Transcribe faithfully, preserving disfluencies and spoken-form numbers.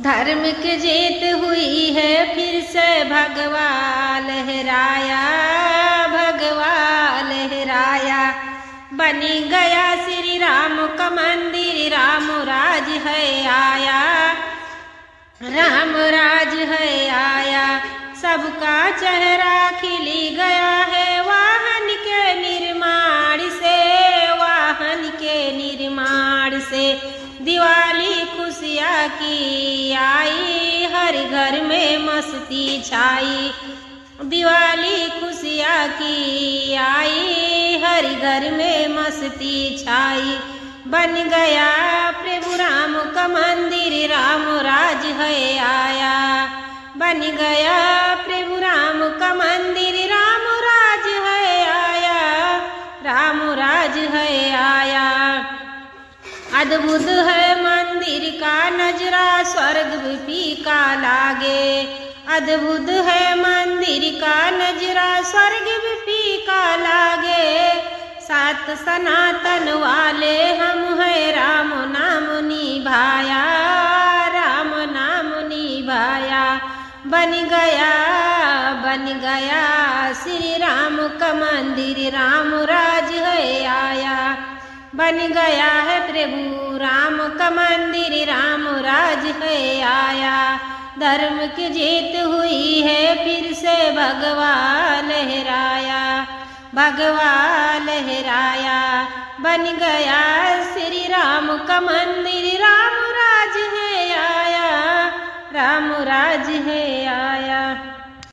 धर्म की जीत हुई है फिर से, भगवा लहराया, भगवा लहराया। बन गया श्री राम का मंदिर, राम राज है आया, राम राज है आया। सबका चेहरा खिली गया है वाहन के निर्माण से, वाहन के निर्माण से। दिवाली खुशियाँ की आई, हर घर में मस्ती छाई। दिवाली खुशियाँ की आई, हर घर में मस्ती छाई। बन गया प्रभु राम का मंदिर, राम राज है आया। बन गया प्रभु राम का मंदिर, राम राज है आया, राम राज है आया। अद्भुत है मंदिर का नजरा, स्वर्ग भी फीका लागे। अद्भुत है मंदिर का नजरा, स्वर्ग भी फीका लागे। सात सनातन वाले हम हैं, राम नाम निभाया, राम नाम निभाया। बन गया, बन गया श्री राम का मंदिर, राम राज है आया। बन गया है प्रभु राम का मंदिर, राम राज है आया। धर्म की जीत हुई है फिर से, भगवा लहराया, भगवा लहराया। बन गया श्री राम का मंदिर, राम राज है आया, राम राज है आया।